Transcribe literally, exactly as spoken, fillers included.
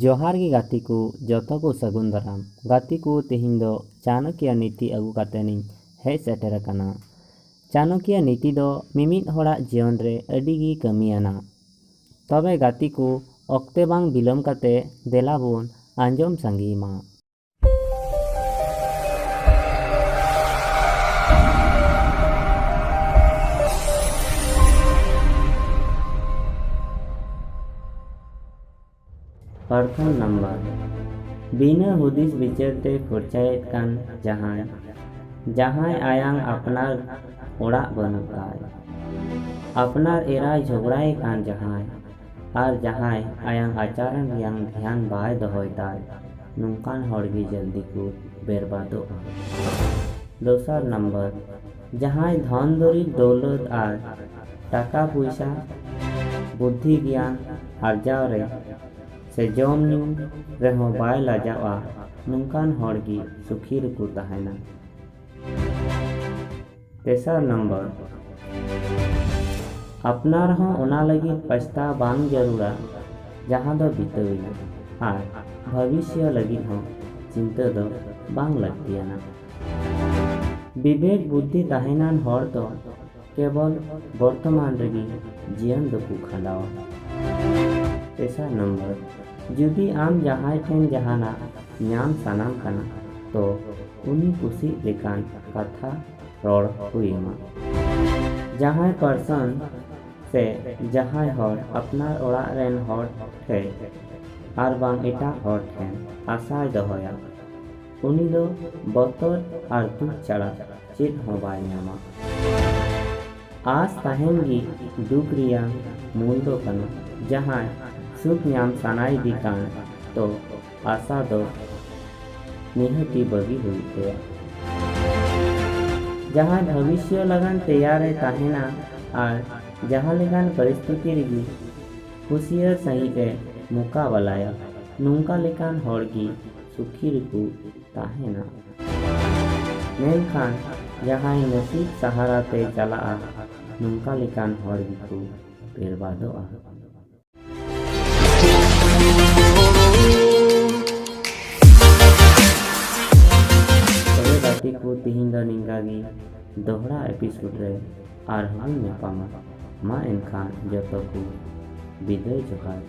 ᱡᱚᱦᱟᱨ ᱜᱮ ᱜᱟᱛᱮ ᱠᱚ, ᱡᱚᱛᱚ ᱠᱚ ᱥᱟᱹᱜᱩᱱ ᱫᱟᱨᱟᱢ᱾ ᱜᱟᱛᱮ ᱠᱚ, ᱛᱮᱦᱮᱧ ᱫᱚ ᱪᱟᱱᱚᱠᱤᱭᱟ ᱱᱤᱛᱤ ᱟᱹᱜᱩ ᱠᱟᱛᱮᱱᱤᱧ ᱦᱮᱡ ᱥᱮᱴᱮᱨ ᱟᱠᱟᱱᱟ᱾ ᱪᱟᱱᱚᱠᱤᱭᱟ ᱱᱤᱛᱤ ᱫᱚ ᱢᱤᱢᱤᱫ ᱦᱚᱲᱟᱜ ᱡᱤᱭᱚᱱ ᱨᱮ ᱟᱹᱰᱤ ᱜᱮ ᱠᱟᱹᱢᱤᱭᱟᱱᱟ᱾ ᱛᱚᱵᱮ ᱜᱟᱛᱮ ᱠᱚ, ᱚᱠᱛᱮ ᱵᱟᱝ ᱵᱤᱞᱚᱢ ᱠᱟᱛᱮ ᱫᱮᱞᱟ ᱵᱚᱱ ᱟᱸᱡᱚᱢ ᱥᱟᱸᱜᱮᱭ ᱢᱟ᱾ ᱯᱨᱚᱛᱷᱚᱢ ᱱᱟᱢᱵᱟᱨ, ᱵᱤᱱᱟᱹ ᱦᱩᱫᱤᱥ ᱵᱤᱪᱟᱹᱨ ᱛᱮ ᱯᱷᱚᱨᱪᱟᱭᱮᱫ ᱠᱟᱱ ᱡᱟᱦᱟᱸᱭ, ᱡᱟᱦᱟᱸᱭ ᱟᱭᱟᱝ ᱟᱯᱱᱟᱨ ᱚᱲᱟᱜ ᱵᱟᱹᱱᱩᱜ ᱛᱟᱭ, ᱟᱯᱱᱟᱨ ᱮᱨᱟᱭ ᱡᱷᱚᱜᱽᱲᱟᱭᱮ ᱠᱟᱱ ᱡᱟᱦᱟᱸᱭ, ᱟᱨ ᱡᱟᱦᱟᱸᱭ ᱟᱭᱟᱝ ᱟᱪᱟᱨᱚᱱ ᱨᱮᱭᱟᱝ ᱫᱷᱮᱭᱟᱱ ᱵᱟᱭ ᱫᱚᱦᱚᱭ ᱛᱟᱭ, ᱱᱚᱝᱠᱟᱱ ᱦᱚᱲ ᱜᱮ ᱡᱚᱞᱫᱤ ᱠᱚ ᱵᱮᱨᱵᱟᱫᱚᱜᱼᱟ᱾ ᱫᱚᱥᱟᱨ ᱱᱟᱢᱵᱟᱨ, ᱡᱟᱦᱟᱸᱭ ᱫᱷᱚᱱ ᱫᱩᱨᱤᱵᱽ ᱫᱚᱣᱞᱚᱛ ᱟᱨ ᱴᱟᱠᱟ ᱯᱩᱭᱥᱟ, ᱵᱩᱫᱽᱫᱷᱤ ᱜᱮᱭᱟᱱ ᱟᱨᱡᱟᱣ ᱨᱮ ᱥᱮ ᱡᱚᱢ ᱧᱩ ᱨᱮᱦᱚᱸ ᱵᱟᱭ ᱞᱟᱡᱟᱜᱼᱟ, ᱱᱚᱝᱠᱟᱱ ᱦᱚᱲ ᱜᱮ ᱥᱩᱠᱷᱤ ᱨᱮᱠᱚ ᱛᱟᱦᱮᱱᱟ᱾ ᱛᱮᱥᱟᱨ ᱱᱟᱢᱵᱟᱨ, ᱟᱯᱱᱟᱨ ᱦᱚᱸ ᱚᱱᱟ ᱞᱟᱹᱜᱤᱫ ᱯᱟᱪᱷᱛᱟ ᱵᱟᱝ ᱡᱟᱹᱨᱩᱲᱟ ᱡᱟᱦᱟᱸ ᱫᱚ ᱵᱤᱛᱟᱹᱣ ᱮᱱᱟ, ᱟᱨ ᱵᱷᱚᱵᱤᱥᱭᱚ ᱞᱟᱹᱜᱤᱫ ᱦᱚᱸ ᱪᱤᱱᱛᱟᱹ ᱫᱚ ᱵᱟᱝ ᱞᱟᱹᱠᱛᱤᱭᱟᱱᱟ᱾ ᱵᱤᱵᱮᱠ ᱵᱩᱫᱽᱫᱷᱤ ᱛᱟᱦᱮᱱᱟᱱ ᱦᱚᱲ ᱫᱚ ᱠᱮᱵᱚᱞ ᱵᱚᱨᱛᱚᱢᱟᱱ ᱨᱮᱜᱮ ᱡᱤᱭᱚᱱ ᱫᱚᱠᱚ ᱠᱷᱟᱸᱰᱟᱣᱟ᱾ ᱛᱮᱥᱟᱨ ᱱᱚᱢᱵᱚᱨ, ᱡᱩᱫᱤ ᱟᱢ ᱡᱟᱦᱟᱸᱭ ᱴᱷᱮᱱ ᱡᱟᱦᱟᱱᱟᱜ ᱧᱟᱢ ᱥᱟᱱᱟᱢ ᱠᱟᱱᱟ, ᱛᱚ ᱩᱱᱤ ᱠᱩᱥᱤᱜ ᱞᱮᱠᱟᱱ ᱠᱟᱛᱷᱟ ᱨᱚᱲ ᱦᱩᱭ ᱟᱢᱟ᱾ ᱡᱟᱦᱟᱸᱭ ᱯᱟᱨᱥᱚᱱ ᱥᱮ ᱡᱟᱦᱟᱸᱭ ᱦᱚᱲ ᱟᱯᱱᱟᱨ ᱚᱲᱟᱜ ᱨᱮᱱ ᱦᱚᱲ ᱴᱷᱮᱱ ᱟᱨ ᱵᱟᱝ ᱮᱴᱟᱜ ᱦᱚᱲ ᱴᱷᱮᱱ ᱟᱥᱟᱭ ᱫᱚᱦᱚᱭᱟ, ᱩᱱᱤ ᱫᱚ ᱵᱚᱛᱚᱨ ᱟᱨ ᱫᱩᱠ ᱪᱷᱟᱲᱟ ᱪᱮᱫ ᱦᱚᱸ ᱵᱟᱭ ᱧᱟᱢᱟ᱾ ᱟᱸᱥ ᱛᱟᱦᱮᱱ ᱜᱮ ᱫᱩᱠ ᱨᱮᱭᱟᱜ ᱢᱩᱞ ᱫᱚ ᱠᱟᱱᱟ᱾ ᱡᱟᱦᱟᱸᱭ ᱥᱩᱠ ᱧᱟᱢ ᱥᱟᱱᱟᱭᱮᱫᱮ ᱠᱟᱱ, ᱛᱚ ᱟᱥᱟ ᱫᱚ ᱱᱤᱦᱟᱹᱛᱤ ᱵᱟᱹᱜᱤ ᱦᱩᱭᱩᱜ ᱛᱟᱭᱟ᱾ ᱡᱟᱦᱟᱸᱭ ᱵᱷᱚᱵᱤᱥᱭᱚ ᱞᱟᱹᱜᱤᱫ ᱛᱮᱭᱟᱨᱮ ᱛᱟᱦᱮᱱᱟ ᱟᱨ ᱡᱟᱦᱟᱸ ᱞᱮᱠᱟᱱ ᱯᱚᱨᱤᱥᱛᱷᱤᱛᱤ ᱨᱮᱜᱮ ᱦᱩᱥᱤᱭᱟᱹᱨ ᱥᱟᱺᱦᱤᱡ ᱮ ᱢᱩᱠᱟᱵᱟᱞᱟᱭᱟ, ᱱᱚᱝᱠᱟ ᱞᱮᱠᱟᱱ ᱦᱚᱲ ᱜᱮ ᱥᱩᱠᱷᱤ ᱨᱮᱠᱚ ᱛᱟᱦᱮᱱᱟ᱾ ᱢᱮᱱᱠᱷᱟᱱ ᱡᱟᱦᱟᱸᱭ ᱱᱟᱥᱤᱵ ᱥᱟᱦᱟᱨᱟ ᱛᱮ ᱪᱟᱞᱟᱜᱼᱟ, ᱱᱚᱝᱠᱟ ᱞᱮᱠᱟᱱ ᱦᱚᱲ ᱜᱮᱠᱚ ᱵᱮᱨᱵᱟᱫᱚᱜᱼᱟ᱾ ᱱᱤᱝᱠᱟ ᱜᱮ ᱫᱚᱦᱲᱟ episode ᱨᱮ ᱟᱨᱦᱚᱸ ᱵᱚᱱ ᱧᱟᱯᱟᱢᱟ᱾ ᱢᱟ ᱮᱱᱠᱷᱟᱱ ᱡᱚᱛᱚ ᱠᱚ ᱵᱤᱫᱟᱹᱭ ᱡᱚᱦᱟᱨ᱾